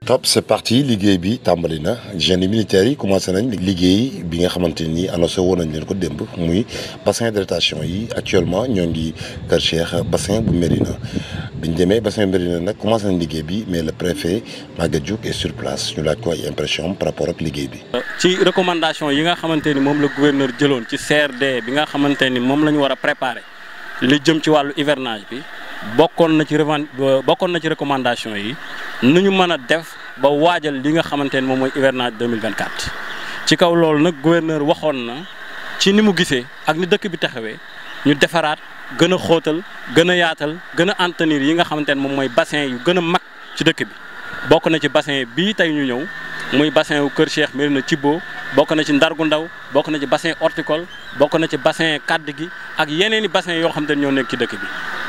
top c'est parti liggéey bi tàmbali na génie militaire yi commencé nañ liggéey bi nga xamante ni annoncé woon nañ leen ko démb muy bassin de rétention yi actuellement ñoo ngi Kër Cheikh bassin bu Médina biñ demee bassin bu Médina nag commencé nañ liggéey bi mais le préfet Maguette Diouf est sur place ñu laaj ko ay impression par rapport ak liggéey bi. ci recommandation yi nga xamante ni moom la gouverneur jëloon ci CRD bi nga xamante ni moom la ñu war a préparer li jëm ci wàllu hivernage bi. bokkoon na ci recommandation yi nu ñu mën a def ba waajal li nga xamante ne moom mooy hivernage 2024 ci kaw loolu nag gouverneur waxoon na ci ni mu gisee ak ni dëkk bi taxawee ñu defaraat gën a xóotal gën a yaatal gën a entretenir yi nga xamante ne moom mooy bassin yu gën a mag ci dëkk bi bokk na ci bassin bii tey ñu ñëw muy bassin wu Kër Cheikh Médina Thibbo bokk na ci Ndargu Ndaw bokk na ci bassin horticole bokk na ci bassin Kadd gi ak yeneen i bassin yoo xamante ne ñoo nekk ci dëkk bi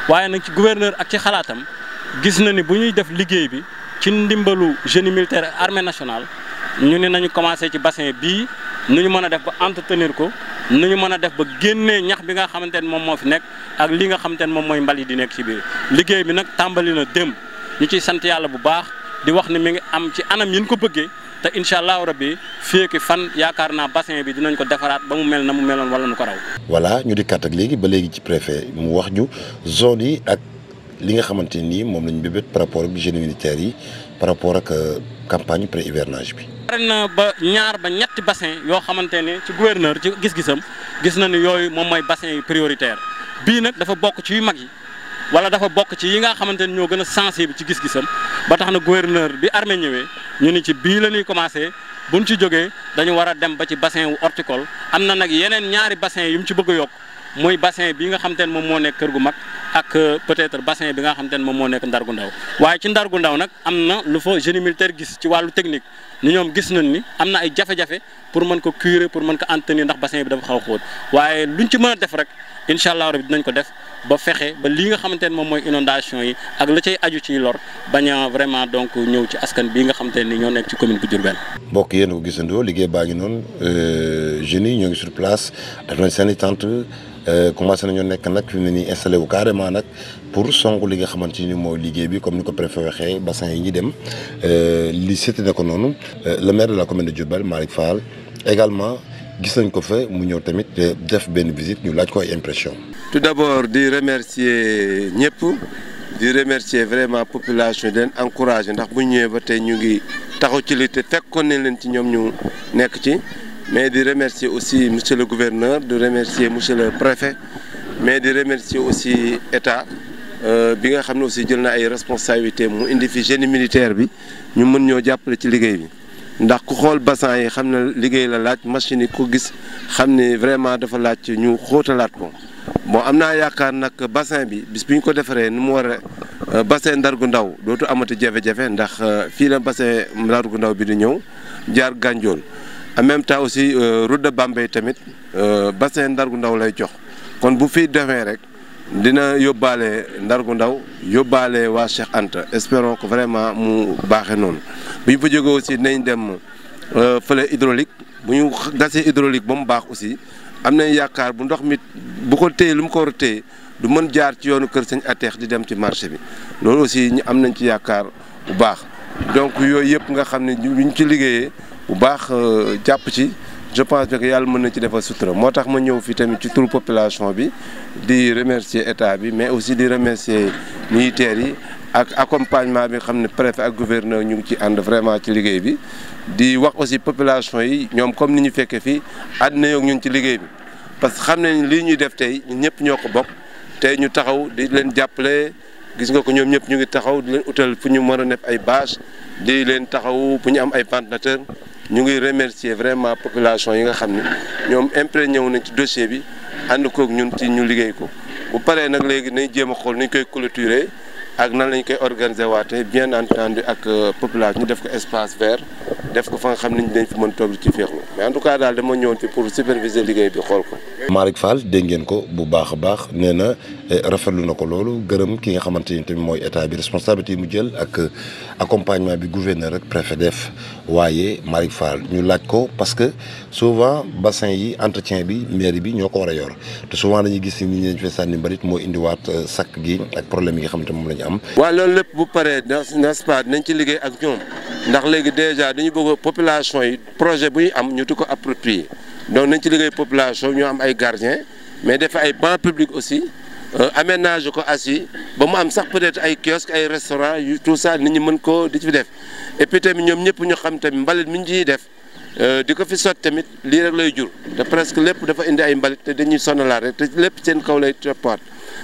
waaye nag ci gouverneur ak ci xalaatam gis na ni bu ñuy def liggéey bi ci ndimbalu génie militaire armée nationale ñu ne nañu commencé ci bassin bii nu ñu mën a def ba entretenir ko nu ñu mën a def ba génnee ñax bi nga xamante ne moom moo fi nekk ak li nga xamante ne moom mooy mbalit di nekk ci biir liggéey bi nag tàmbali na démb ñu ciy sant yàlla bu baax di wax ne mi ngi am ci anam yi ñu ko bëggee te incha allahu rabbi fii ak fan yaakaar naa bassin bi dinañ ko defaraat ba mu mel na mu meloon wala nu ko raw. voilà ñu di kat ak léegi ba léegi ci préfet mu wax ñu zone yi ak li nga xamante ni moom lañu bébét par rapport ak génie militaire yi par rapport ak campagne pré hivernage bi. pare na ba ñaar ba ñetti bassin yoo xamante ne ci gouverneur ci gis-gisam gis na ni yooyu moom mooy bassin yi prioritaire bii nag dafa bokk ci yu mag yi. wala dafa bokk ci yi nga xamante ni ñoo gën a sensible ci gis-gisam ba tax na gouverneur bi armée ñëwee ñu ni ci bii la ñuy commencé buñ ci jógee dañu war a dem ba ci bassin wu horticole am na nag yeneen ñaari bassin yu mu ci bëgg a yokk muy bassin bi nga xamante ne moom moo nekk Kër gu Mag ak peut-être bassin bi nga xamante ne moom moo nekk Ndargu Ndaw waaye ci Ndargu Ndaw nag am na lu fa génie militaire gis ci wàllu technique ni ñoom gis nañ ni am na ay jafe-jafe pour mën ko curer pour mën ko entretenir ndax bassin bi dafa xaw a xóot waaye luñ ci mën a def rek incha allah rabi dinañ ko def ba fexe ba lii nga xamante ne moom mooy inondation yi ak la cay aju ciy lor bañ a vraiment donc ñëw ci askan bii nga xamante ne ñoo nekk ci commune bu Diourbel. mbokk yéen a ko gisandoo liggéey baa ngi noonu jeunes yi ñoo ngi sur place def nañ seen i tente commencé nañoo nekk nag fi mu ne nii installé wu carrément nag pour songu li nga xamante ni mooy liggéey bi comme ni ko préfet waxee bassin yi ñi dem li seeti na ko noonu le maire de la commune de Diourbel Malick Fall également gis nañ ko fa mu ñëw tamit def benn visite ñu laaj ko ay impression. tout d'abord di remercier ñëpp di remercier vraiment population di leen encourager ndax bu ñëwee ba tey ñu ngi taxaw ci li te fekkoon nañ leen ci ñoom ñu nekk ci mais di remercier aussi monsieur le gouverneur di remercier monsieur le préfet mais di remercier aussi état bi nga xam ne aussi jël na ay responsabilités mu indi fi génie militaire bi ñu mën ñoo jàppale ci liggéey bi ndax ku xool bassin yi xam ne liggéey la laaj machine yi ko gis xam ne vraiment dafa laaj ñu xóotalaat ko bon am naa yaakaar nag bassin bi bis bu ñu ko defaree ni mu war a bassin Ndargu Ndaw dootu amati jafe-jafe ndax fii la bassin Ndargu Ndaw bi di ñëw jaar Gandiol en même temps aussi route de Bambey tamit bassin Ndargu Ndaw lay jox kon bu fi defee rek dina yóbbaale Ndargu Ndaw yóbbaale waa Cheikh Anta espérons que vraiment mu baaxee noonu bu ñu fa jógee aussi nañ dem fële hydraulique bu ñu gasee hydraulique ba mu baax aussi am nañ yaakaar bu ndox mi bu ko téye lu mu ko war a téye du mën jaar ci yoonu Kër Sëñ Ateex di dem ci marché bi loolu aussi ñu am nañ ci yaakaar bu baax donc yooyu yëpp nga xam ne ñu ci liggéeyee bu baax jàpp ci je pense que yàlla mën na ci defal sutura moo tax ma ñëw fi tamit ci turu population bi di remercier état bi mais aussi di remercier militaires yi ak accompagnement bi nga xam ne préfet ak gouverneur ñu ngi ci ànd vraiment ci liggéey bi di wax aussi population yi ñoom comme ni ñu fekkee fii ànd na yoog ñun ci liggéey bi parce que xam nañ lii ñuy def tey ñun ñëpp ñoo ko bokk tey ñu taxaw di leen jàppale gis nga ko ñoom ñëpp ñu ngi taxaw di leen utal fu ñu mën a def ay bâche di leen taxaw fu ñu am ay ventilateur ñu ngi remercier vraiment population yi nga xam ne ñoom imprégné wu nañ ci dossier bi ànd koog ñun ci ñu liggéey ko bu paree nag léegi nañ jéem a xool ni ñu koy clôturer ak nan lañ koy organiser waate bien entendu ak population ñu def ko espace vert def ko fa nga xam ne dañ fi mën toog ci féexlu mais en tout cas daal dama ñëwoon fi pour superviser liggéey bi xool ko. Malick Fall dégg ngeen ko bu baax a baax nee na rafetlu na ko loolu gërëm ki nga xamante ni tamit mooy état bi responsabilité yi mu jël ak accompagnement bi gouverneur ak préfet def waaye Malick Fall ñu laaj ko parce que souvent bassin yi entretien bi mairie bi ñoo ko war a yor te souvent dañuy gis ni ñu fay sànni mbalit moo indiwaat sakk gi ak problème yi nga xamante moom la ñu am. waaw loolu lépp bu paree n'est-ce pas dinañ ci liggéey ak ñoom ndax léegi déjà dañu bëgg population yi projet bu ñu am ñu di ko approprier donc nañ ci liggéey population ñu am ay gardiens mais def ay bancs publics aussi aménage ko assis ba mu am sax peut-être ay kiosques ay restaurants yu tout ça nit ñi mën ko di ci def et puis tamit ñoom ñëpp ñu xam tamit mbalit mi ñu ciy def di ko fi sotti tamit lii rek lay jur te presque lépp dafa indi ay mbalit te dañuy sonalaat rek te lépp seen kaw lay toppaat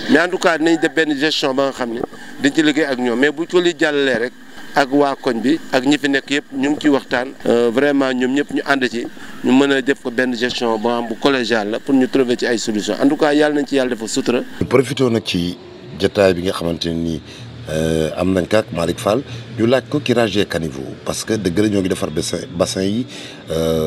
mais en tout cas dinañ def benn gestion ba nga xam ne dañ ci liggéey ak ñoom mais bu ko li jàllalee rek ak waa koñ bi ak ñi fi nekk yëpp ñu ngi ciy waxtaan vraiment ñoom ñëpp ñu ànd ci ñu mën a def ko benn gestion ba am bu collégial la pour ñu trouver ci ay solution en tout cas yàlla nañ ci yàlla defa sutura. profité nag ci jotaay bi nga xamante ne nii am nañ ak Malick Fall ñu laaj ko curage des caniveaux parce que dëgg la ñoo ngi defar bassin yi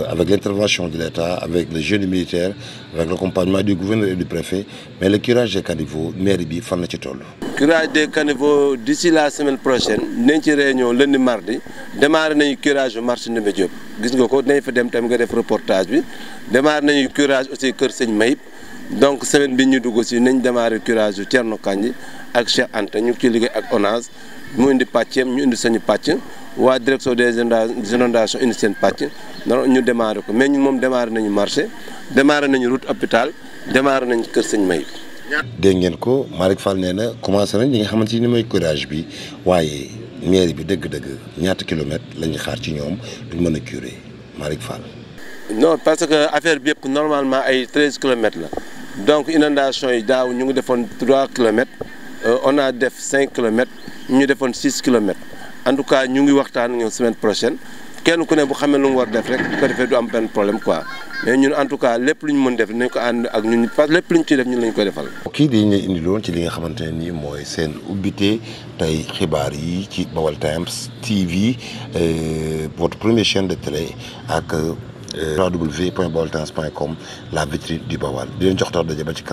avec l'intervention de l'État avec le génie militaire avec l'accompagnement du gouverneur et du préfet mais le curage des caniveaux mairie bi fan la ci toll. curage des caniveaux d'ici la semaine prochaine dinañ ci réunion lundi mardi démarré nañu curage bu marché Ndoumbé Diop gis nga ko dinañ fa dem tam nga def reportage bi démarré nañu curage aussi Kër Sëñ Mayib donc semaine bi ñu dugg aussi nañ démarré curage yu Thierno Kandji ak Cheikh Anta ñu ngi ciy liggéey ak ONAS mu indi pàcceem ñu indi sañu pàcc waa direction des inondations indi seen pàcc non ñu démarré ko mais ñun moom démarré nañu marché démarré nañu route hôpital démarré nañu Kër Sëñ Mayib. dégg ngeen ko Malick Fall nee na commencé nañ li nga xamante ni mooy curage bi waaye mairie bi dëgg-dëgg ñaata kilomètres la ñuy xaar ci ñoom duñ mën a curer Malick Fall. non parce que affaire bi yëpp normalement ay 13 kilomètres la donc inondation yi daaw ñu ngi defoon 3 kilomètres on a def 5 kilomètres ñu defoon 6 kilomètres en tout cas ñu ngi waxtaan ñoom semaine prochaine kenn ku ne bu xamee lu mu war def rek bu ko defee du am benn problème quoi mais ñun en tout cas lépp lu ñu mën def dinañ ko ànd ak ñun parce que lépp lu ñu ciy def ñun lañ koy defal. kii di ñu indiloon ci li nga xamante ne nii mooy seen ubbite tey xibaar yi ci Baol Times TV votre première chaîne de télé ak www.baoltimes.com la vitrine du Baol di leen jox tax daje ba ci kanam